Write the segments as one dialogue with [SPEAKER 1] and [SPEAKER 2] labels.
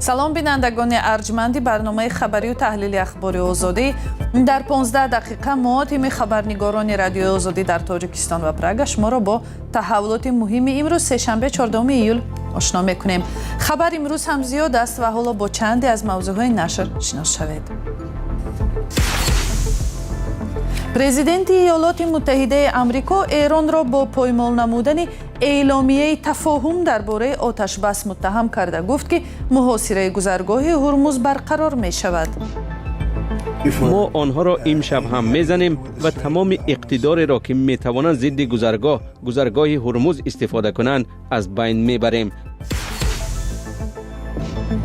[SPEAKER 1] Салом, бинандагони арҷманди барномаи хабарию таҳлили Ахбори Озодӣ. Дар 15 дақиқа мо, тими хабарнигорони Радиои Озодӣ дар Тоҷикистон ва Прага, шуморо бо таҳаввулоти муҳими имрӯз, сешанбе, 14 июл, ошно мекунем. Хабар имрӯз ҳам зиёд аст ва ҳоло бо чанде аз мавзӯъҳои нашр шинос шавед. Президенти Иёлоти Муттаҳидаи Амрико Эронро бо поймол намудани эъломияи тафоҳум дар бораи оташбас муттаҳам карда, гуфт, ки муҳосираи гузаргоҳи Ҳурмуз барқарор мешавад.
[SPEAKER 2] Мо онҳоро имшаб ҳам мезанем ва тамоми иқтидореро, ки метавонанд зидди гузаргоҳи Ҳурмуз истифода кунанд, аз байн мебарем.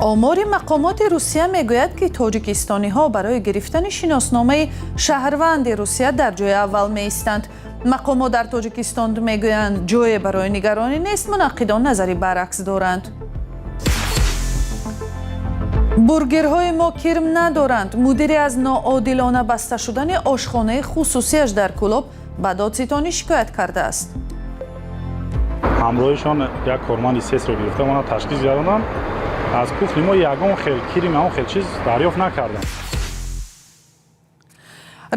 [SPEAKER 1] Омори мақомоти Русия мегӯяд, ки тоҷикистониҳо барои гирифтани шиносномаи шаҳрванди Русия дар ҷои аввал меистанд. Мақомот дар Тоҷикистон мегӯянд, ҷое барои нигаронӣ нест, мунаққидон назари баръакс доранд. Бургерҳои мо кирм надоранд. Мудире аз ноодилона баста шудани ошхонаи хусусиаш дар Кӯлоб ба додситонӣ шикоят кардааст.
[SPEAKER 3] Ҳамроҳишон як корманди СЭСро гирифта, мона ташхис гардонанд. Аз кухни мо ягон хел кирим, ягон хел чиз дарёфт накардем.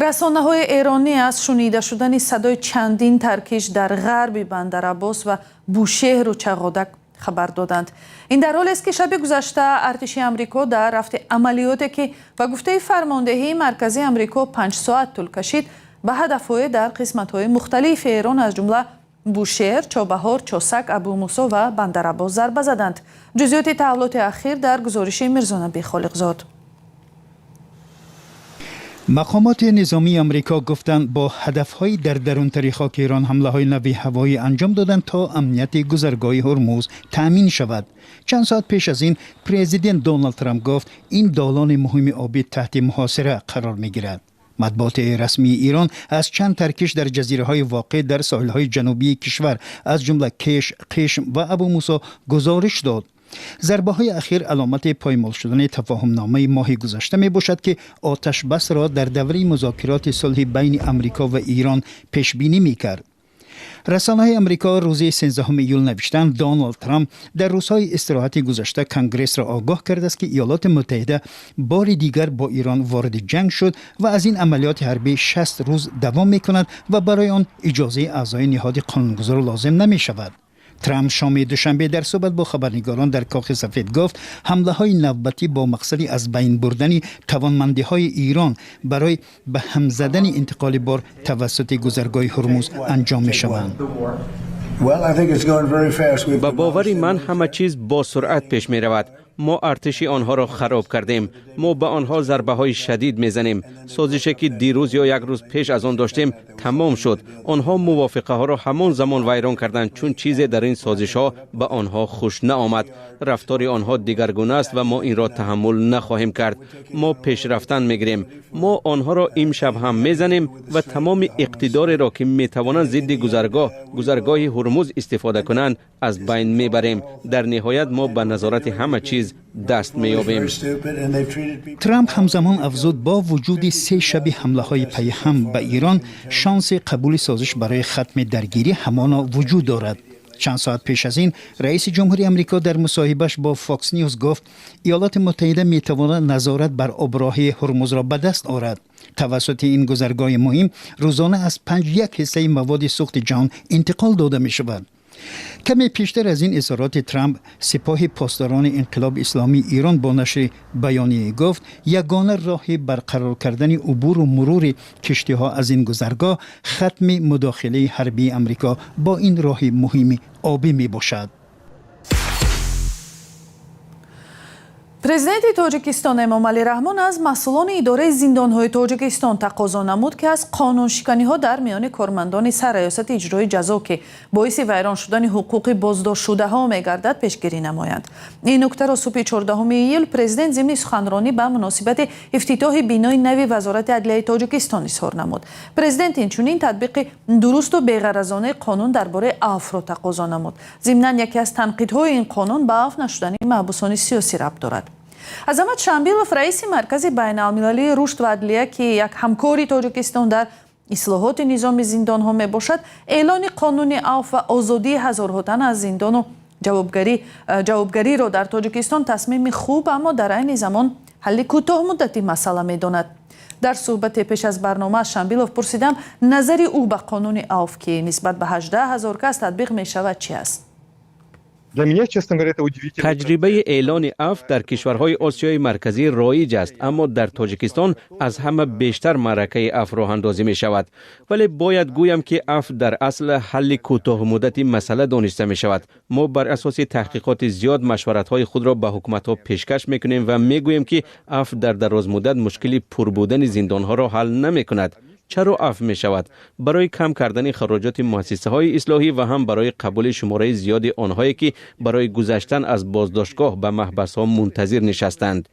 [SPEAKER 1] Расонаҳои эронӣ аз шунида шудани садои чандин таркиш дар ғарби Бандарабос ва Бушеҳру Чағодак хабар доданд. Ин дар ҳолест, ки шаби гузашта артиши Амрико дар рафти амалиёте, ки ба гуфтаи фармондеҳии марказии Амрико 5 соат тӯл кашид, ба ҳадафҳое дар қисматҳои мухталифи Эрон, аз ҷумла Бушеҳр, Чобаҳор, Чосак, Абумусо ва Бандарабос зарба заданд. Ҷузъиёти таҳаввулоти ахир дар гузориши Мирзонаби Холиқзод.
[SPEAKER 4] Мақомоти низомии Амрико гуфтанд, бо ҳадафҳои дар дарунтари хоки Эрон ҳамлаҳои нави ҳавоӣ анҷом доданд, то амнияти гузаргоҳи Ҳурмуз таъмин шавад. Чанд соат пеш аз ин президент Доналд Трамп гуфт, ин долони муҳими обӣ таҳти муҳосира қарор мегирад. Матбуоти расмии Эрон аз чанд таркиш дар ҷазираҳои воқеъ дар соҳилҳои ҷанубии кишвар, аз ҷумла Кеш, Қишм ва Абумусо, гузориш дод. Зарбаҳои ахир аломати поймол шудани тафоҳумномаи моҳи гузашта мебошад, ки оташбасро дар давраи музокироти сулҳи байни Амрико ва Эрон пешбинӣ мекард. Расонаҳои Амрико рӯзи 13 июл навиштанд, Доналд Трамп дар рӯзҳои истироҳати гузашта Конгрессро огоҳ кардааст, ки Иёлоти Муттаҳида бори дигар бо Эрон вориди ҷанг шуд ва аз ин амалиёти ҳарбӣ 60 рӯз давом мекунад ва барои он иҷозаи аъзои ниҳоди қонунгузор лозим намешавад. Трамп шоми душанбе дар суҳбат бо хабарнигорон дар Кохи Сафед гуфт, ҳамлаҳои навбатӣ бо мақсади аз байн бурдани тавонмандиҳои Эрон барои ба ҳам задани интиқоли бор тавассути гузаргоҳи Ҳурмуз анҷом мешаванд.
[SPEAKER 2] Ба бовари ман, ҳама чиз бо суръат пеш меравад. Мо артиши онҳоро хароб кардем. Мо ба онҳо зарбаҳои шадид мезанем. Созише, ки дирӯз ё як рӯз пеш аз он доштем, тамом шуд. Онҳо мувофиқаҳоро ҳамон замон вайрон карданд, чун чизе дар ин созишҳо ба онҳо хуш наомад. Рафтори онҳо дигаргуна аст ва мо инро таҳаммул нахоҳем кард. Мо пешрафтан мегирем. Мо онҳоро имшаб ҳам мезанем ва тамоми иқтидореро, ки метавонанд зидди гузаргоҳи Ҳурмуз истифода кунанд, аз байн мебарем. Дар ниҳоят мо ба назорати ҳама чиз даст меёбем.
[SPEAKER 4] Трамп ҳамзамон афзуд, бо вуҷуди се шаби ҳамлаҳои пайҳам ба Эрон, шанси қабули созиш барои хатми даргирӣ ҳамоно вуҷуд дорад. Чанд соат пеш аз ин раиси ҷумҳури Амрико дар мусоҳибаш бо Фокс Ньюз гуфт, Иёлоти Муттаҳида метавонад назорат бар оброҳи Ҳурмузро ба даст орад. Тавассути ин гузаргоҳи муҳим рӯзона аз панҷ як ҳиссаи маводи сӯхти ҷаҳон интиқол дода мешавад. Каме пештар аз ин изҳороти Трамп, Сипоҳи Посдорони Инқилоби Исломии Эрон бо нашри баёние гуфт, ягона роҳи барқарор кардани убуру мурури киштиҳо аз ин гузаргоҳ хатми мудохилаи ҳарбии Амрико бо ин роҳи муҳими обӣ мебошад.
[SPEAKER 1] Президенти Тоҷикистон Эмомалӣ Раҳмон аз масъулони идораи зиндонҳои Тоҷикистон тақозо намуд, ки аз қонуншиканиҳо дар миёни кормандони Сарраёсати иҷрои ҷазо, ки боиси вайрон шудани ҳуқуқи боздоштшудаҳо мегардад, пешгирӣ намоянд. Ин нуктаро субҳи 14 июл президент зимни суханронӣ ба муносибати ифтитоҳи бинои нави Вазорати адлияи Тоҷикистон изҳор намуд. Президент инчунин татбиқи дурусту беғаразонаи қонун дар бораи афвро тақозо намуд. Зимнан, яке аз танқидҳои ин қонун ба афв нашудани маҳбусони сиёсӣ рабт дорад. Азамат Шамбилов, раиси Маркази байналмилалии рушд ва адлия, ки як ҳамкори Тоҷикистон дар ислоҳоти низоми зиндонҳо мебошад, эълони қонуни афв ва озодии ҳазорҳо тан аз зиндону Ҷавобгариро дар Тоҷикистон тасмими хуб, аммо дар айни замон ҳалли кӯтоҳмуддати масъала медонад. Дар суҳбате пеш аз барнома аз Шамбилов пурсидам, назари ӯ ба қонуни авф, ки нисбат ба 18 ҳазор кас татбиқ мешавад, чи аст.
[SPEAKER 5] Для меня, честно говоря, это удивительно.
[SPEAKER 2] Таҷрибаи эълони афв дар кишварҳои Осиёи Марказӣ роиҷ аст, аммо дар Тоҷикистон аз ҳама бештар маъракаи афв роҳандозӣ мешавад. Вале бояд гӯям, ки афв дар асл ҳалли кӯтоҳмуддати масъала дониста мешавад. Мо бар асоси таҳқиқоти зиёд машваратҳои худро ба ҳукуматҳо пешкаш мекунем ва мегӯем, ки афв дар дарозмуддат мушкили пур будани зиндонҳоро ҳал намекунад. Чаро афв мешавад? Барои кам кардани хароҷоти муассисаҳои ислоҳӣ ва ҳам барои қабули шумораи зиёди онҳое, ки барои гузаштан аз боздоштгоҳ ба маҳбасҳо мунтазир нишастанд.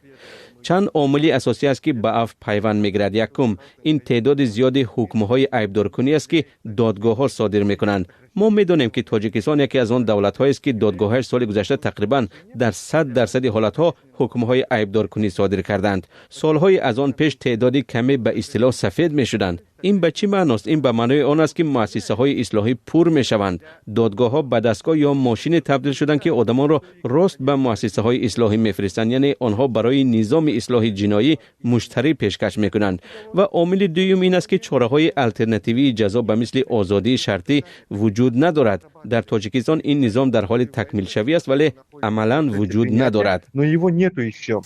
[SPEAKER 2] Чанд омили асосӣ аст, ки ба афв пайванд мегирад. Якум, ин теъдоди зиёди ҳукмҳои айбдоркунӣ аст, ки додгоҳҳо содир мекунанд. Мо медонем, ки Тоҷикистон яке аз он давлатҳоест, ки додгоҳҳояш соли гузашта тақрибан дар 100% ҳолатҳо ҳукмҳои айбдоркунӣ содир карданд. Солҳои аз он пеш теъдоди каме ба истилоҳ сафед мешуданд. Ин ба чӣ маъност? Ин ба маънои он аст, ки муассисаҳои ислоҳӣ пур мешаванд. Додгоҳҳо ба дастгоҳ ё мошине табдил шуданд, ки одамонро рост ба муассисаҳои ислоҳӣ мефиристанд, яъне онҳо барои низоми ислоҳи ҷиноӣ муштарӣ пешкаш мекунанд. Ва омили дуюм ин аст, ки чораҳои алтернативии ҷазо ба мисли озодии шартӣ вуҷуд надорад. Дар Тоҷикистон ин низом дар ҳоли такмилшавӣ аст, вале амалан вуҷуд надорад.
[SPEAKER 5] Но его нету еще.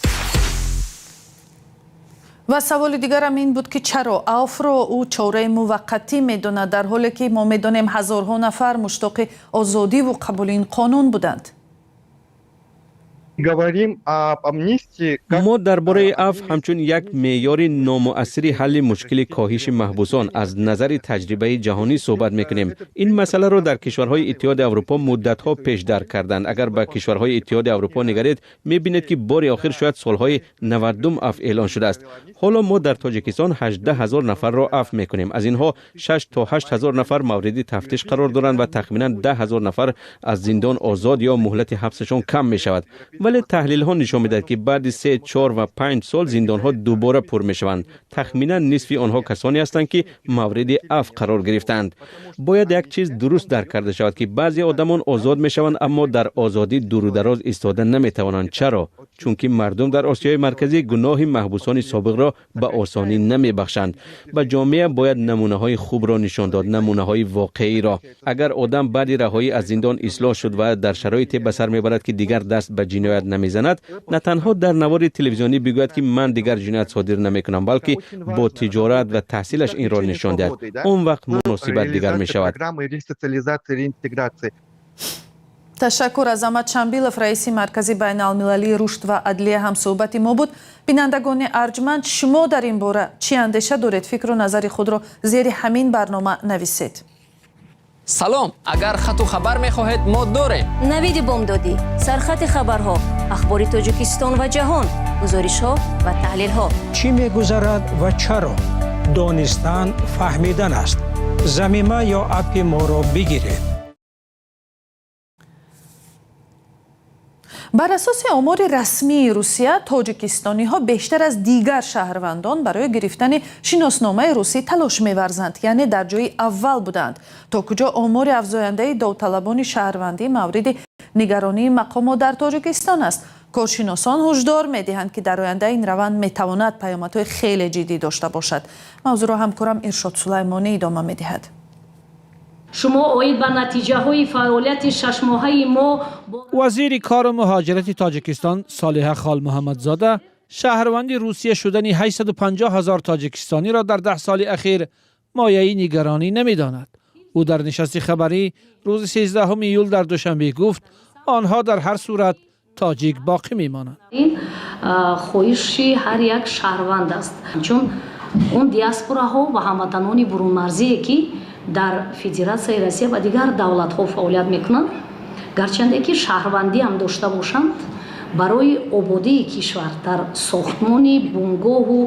[SPEAKER 1] Ва саволи дигарам ин буд, ки чаро авфро ӯ чораи муваққатӣ медонад, дар ҳоле ки мо медонем, ҳазорҳо нафар муштоқи озодиву қабули ин қонун буданд.
[SPEAKER 5] Говорим об амнистии как
[SPEAKER 2] Мо дар бораи афв ҳамчун як меъёри номуассири ҳалли мушкили коҳиши маҳбусон аз назари таҷрибаи ҷаҳонӣ суҳбат мекунем. Ин масъаларо дар кишварҳои Иттиҳоди Аврупо муддатҳо пеш дарк карданд. Агар ба кишварҳои Иттиҳоди Аврупо нигаред, мебинед, ки бори охир шояд солҳои 90-ум афв эълон шудааст. Ҳоло мо дар Тоҷикистон 18 ҳазор нафарро афв мекунем. Аз инҳо 6 то 8 ҳазор нафар мавриди тафтиш қарор доранд ва тахминан 10 ҳазор нафар аз зиндон озод ё муҳлати ҳабсашон кам мешавад. Вале таҳлилҳо нишон медиҳад, ки баъди 3, 4 ва 5 сол зиндонҳо дубора пур мешаванд. Тахминан нисфи онҳо касоне ҳастанд, ки мавриди афв қарор гирифтаанд. Бояд як чиз дуруст дарк карда шавад, ки баъзе одамон озод мешаванд, аммо дар озодӣ дуру дароз истода наметавонанд. Чаро? Чунки мардум дар Осиёи Марказӣ гуноҳи маҳбусони собиқро ба осонӣ намебахшанд. Ба ҷомеа бояд намунаҳои хубро нишон дод, намунаҳои воқеиро. Агар одам баъди раҳоӣ аз зиндон ислоҳ шуд ва дар шароите ба сар мебарад, ки дигар даст ба ҷиноят намезанад, на танҳо дар навори телевизионӣ бигӯяд, ки ман дигар ҷиноят содир намекунам, балки бо тиҷорат ва таҳсилаш инро нишон диҳад, он вақт муносибат дигар мешавад.
[SPEAKER 5] Программы ресоциализации, реинтеграции.
[SPEAKER 1] Ташаккур. Азамат Шамбилов, раиси Маркази байналмилалии рушд ва адлия, ҳамсӯҳбати мо буд. Бинандагони арҷманд, шумо дар ин бора чӣ андеша доред? Фикру назари худро зери ҳамин барнома нависед.
[SPEAKER 6] Салом, агар хату хабар мехоҳед, мо дорем.
[SPEAKER 7] Навиди бомдодӣ, сархати хабарҳо, ахбори Тоҷикистон ва ҷаҳон, гузоришҳо ва таҳлилҳо.
[SPEAKER 8] Чӣ мегузарад ва чаро? Донистан фаҳмидан аст. Замима ё аппи моро бигиред.
[SPEAKER 1] Бар асоси омори расмии Русия, тоҷикистониҳо бештар аз дигар шаҳрвандон барои гирифтани шиносномаи русӣ талош меварзанд, яъне дар ҷои аввал буданд. То куҷо омори афзояндаи довталабони шаҳрвандӣ мавриди нигаронии мақомот дар Тоҷикистон аст? Коршиносон ҳушдор медиҳанд, ки дар оянда ин раванд метавонад паёмадҳои хеле ҷиддӣ дошта бошад. Мавзӯъро ҳамкорам Иршод Сулаймонӣ идома медиҳад.
[SPEAKER 9] Шумо оид ба натиҷаҳои фаъолияти шашмоҳаи мо.
[SPEAKER 10] Вазири кору муҳоҷирати Тоҷикистон Солиҳа Холмуҳаммадзода шаҳрванди Русия шудани 850 ҳазор тоҷикистониро дар 10 соли ахир мояи нигаронӣ намедонад. Ӯ дар нишасти хабарӣ рӯзи 13 июл дар Душанбе гуфт, онҳо дар ҳар сурат тоҷик боқӣ мемонанд.
[SPEAKER 9] Ин хоҳиши ҳар як шаҳрванд аст, чун он диаспораҳо ва ҳамватанони бурунмарзие, ки дар Федератсияи Россия ва дигар давлатҳо фаъолият мекунанд, гарчанде ки шаҳрвандӣ ҳам дошта бошанд, барои ободии кишвар дар сохтмони бунгоҳу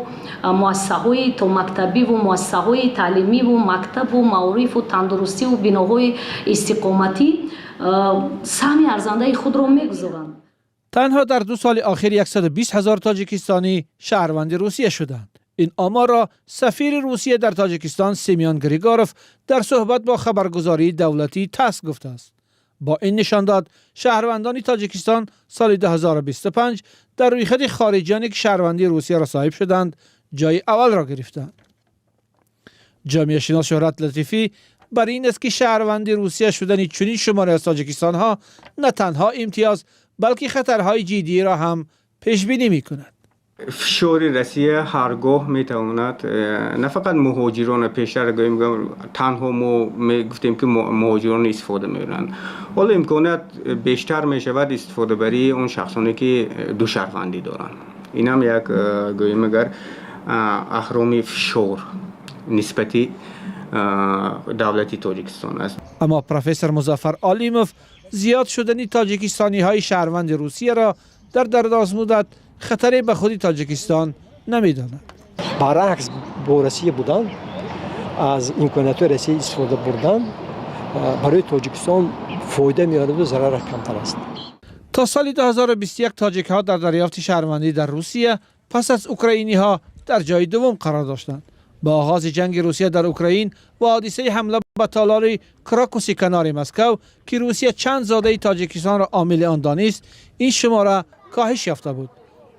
[SPEAKER 9] муассисаҳои томактабиву муассисаҳои таълимиву мактабу маорифу тандурустиву биноҳои истиқоматӣ саҳми арзандаи худро мегузоранд.
[SPEAKER 10] Танҳо дар 2 соли охир 120 ҳазор тоҷикистонӣ шаҳрванди Русия шуданд. Ин оморро сафири Русия дар Тоҷикистон Семён Григоров дар суҳбат бо хабаргузории давлатии ТАСС гуфтааст. Бо ин нишондод, шаҳрвандони Тоҷикистон соли 2025 дар рӯйхати хориҷиёне, ки шаҳрвандии Русияро соҳиб шуданд, ҷои аввалро гирифтанд. Ҷомеашинос Шӯҳрат Латифӣ бар ин аст, ки шаҳрванди Русия шудани чунин шуморе аз тоҷикистониҳо на танҳо имтиёз, балки хатарҳои ҷиддиро ҳам пешбинӣ мекунад.
[SPEAKER 11] Фишори Россия ҳаргоҳ метавонад на фақат муҳоҷирона. Пештар гӯем, танҳо мо мегуфтем, ки муҳоҷирон истифода мебаранд. Ҳоло имконият бештар мешавад истифодабарии он шахсоне, ки ду шаҳрвандӣ доранд. Инам як, гӯем агар, аҳроми фишор нисбати давлати Тоҷикистон аст.
[SPEAKER 10] Аммо профессор Музаффар Олимов зиёд шудани тоҷикистониҳои шаҳрванди Русияро дар дарозмуддат хатаре ба худи Тоҷикистон намедонад.
[SPEAKER 12] Баръакс, бо Россия будан, аз имкониятҳои Россия истифода бурдан барои Тоҷикистон фоида меораду зарараш камтар аст.
[SPEAKER 10] То соли 2021 тоҷикҳо дар дарёфти шаҳрвандӣ дар Русия пас аз украиниҳо дар ҷои дуввум қарор доштанд. Бо оғози ҷанги Русия дар Украин ва ҳодисаи ҳамла ба толори Крокуси канори Москав, ки Русия чанд зодаи Тоҷикистонро омили он донист, ин шумора коҳиш ёфта буд.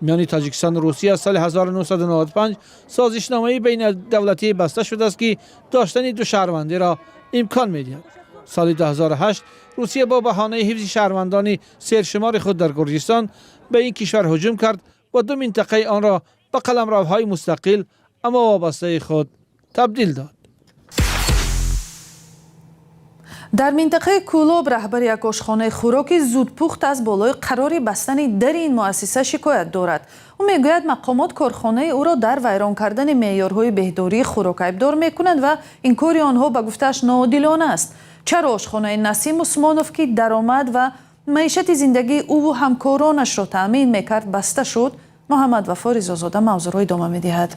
[SPEAKER 10] Миёни Тоҷикистону Русия соли 1995 созишномаи байнидавлатӣ баста шудааст, ки доштани ду шаҳрвандиро имкон медиҳад. Соли 2008 Русия бо баҳонаи ҳифзи шаҳрвандони сершумори худ дар Гурҷистон ба ин кишвар ҳуҷум кард ва ду минтақаи онро ба қаламравҳои мустақил, аммо вобастаи худ табдил дод.
[SPEAKER 1] Дар минтақаи Кӯлоб раҳбари як ошхонаи хӯроки зудпухт аз болои қарори бастани дари ин муассиса шикоят дорад. Ӯ мегӯяд, мақомот корхонаи ӯро дар вайрон кардани меъёрҳои беҳдории хӯрок айбдор мекунанд ва ин кори онҳо, ба гуфтааш, ноодилона аст. Чаро ошхонаи Насим Усмонов, ки даромад ва маишати зиндагии ӯву ҳамкоронашро таъмин мекард, баста шуд? Муҳаммад Вафо Ризозода мавзӯъро идома медиҳад.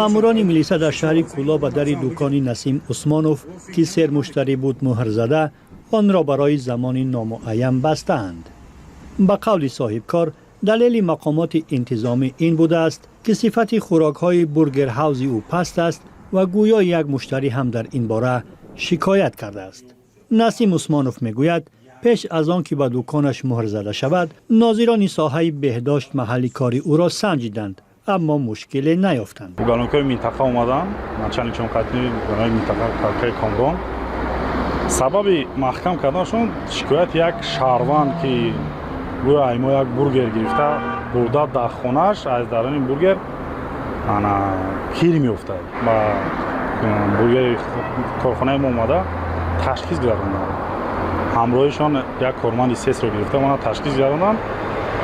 [SPEAKER 13] Маъмурони милиса дар шаҳри Кӯлоб ба дари дукони Насим Усмонов, ки сермуштарӣ буд, муҳр зада, онро барои замони номуайян бастаанд. Ба қавли соҳибкор, далели мақомоти интизомӣ ин будааст, ки сифати хӯрокҳои бургерҳавзи ӯ паст аст ва гӯё як муштарӣ ҳам дар ин бора шикоят кардааст. Насим Усмонов мегӯяд, пеш аз он ки ба дуконаш муҳр зада шавад, нозирони соҳаи беҳдошт маҳалли кори ӯро санҷиданд, аммо мушкиле наёфтанд.
[SPEAKER 3] Уголовникҳои минтақа омаданд, начальник чонқатни барои минтақа какаи Комрон. Сабаби маҳкам карданашон шикояти як шаҳрванд, ки гӯё ай мо як бургер гирифта бурда дар хонааш, аз даруни бургер ана кир меофтад. Ба бургери корхонаи мо омада ташхис гузаронданд. Ҳамроҳишон як корманди СЭСро гирифта омада ташхис гузаронданд.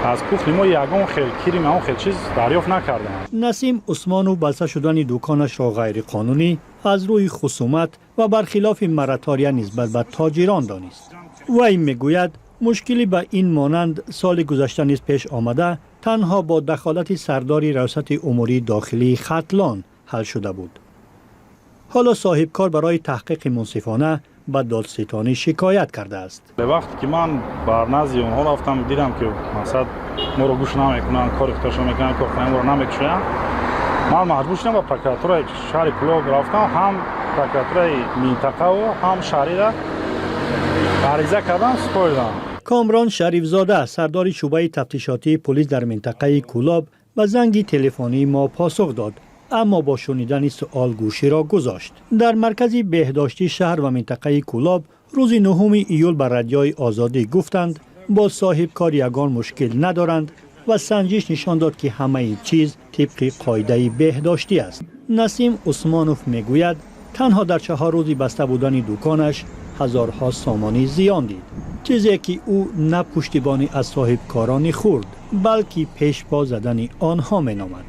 [SPEAKER 3] Аз кухни мо ягон хел кирим, ягон хел чиз дарёфт накарданд.
[SPEAKER 13] Насим Усмонов баста шудани дуконашро ғайриқонунӣ, аз рӯи хусумат ва бархилофи моратория нисбат ба тоҷирон донист. Вай мегӯяд, мушкилӣ ба ин монанд соли гузашта низ пеш омада, танҳо бо дахолати сардори раёсати умурии дохилии Хатлон ҳал шуда буд. Ҳоло соҳибкор барои таҳқиқи мунсифона ба додситонӣ шикоят кардааст.
[SPEAKER 3] Вақте ки ман бар назди онҳо рафтам, дидам, ки мақсад моро гӯш намекунанд, кори худашон мекунанд, корхонаи моро намекушоянд, ман маҷбур шудам, ба прокуратураи шаҳри Кӯлоб рафтам. Ҳам прокуратураи минтақаву ҳам шаҳрира ариза кардам, супоридам.
[SPEAKER 13] Комрон Шарифзода, сардори шӯъбаи тафтишотии полис дар минтақаи Кӯлоб, ба занги телефонии мо посух дод, аммо бо шунидани суол гӯширо гузошт. Дар маркази беҳдоштии шаҳр ва минтақаи Кӯлоб рӯзи 9 июл ба Радиои Озодӣ гуфтанд, бо соҳибкор ягон мушкил надоранд ва санҷиш нишон дод, ки ҳамаи чиз тибқи қоидаи беҳдоштӣ аст. Насим Усмонов мегӯяд, танҳо дар 4 рӯзи баста будани дуконаш ҳазорҳо сомонӣ зиён дид, чизе ки ӯ на пуштибонӣ аз соҳибкорони хурд, балки пешпо задани онҳо меномад.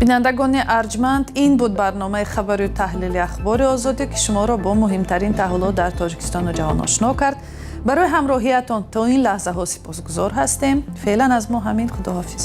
[SPEAKER 1] Бинандагони арҷманд, ин буд барномаи хабарию таҳлили Ахбори Озодӣ, ки шуморо бо муҳимтарин таҳаввулот дар Тоҷикистону ҷаҳон ошно кард. Барои ҳамроҳиятон то ин лаҳзаҳо сипосгузор ҳастем. Феълан аз мо ҳамин. Худоҳофиз.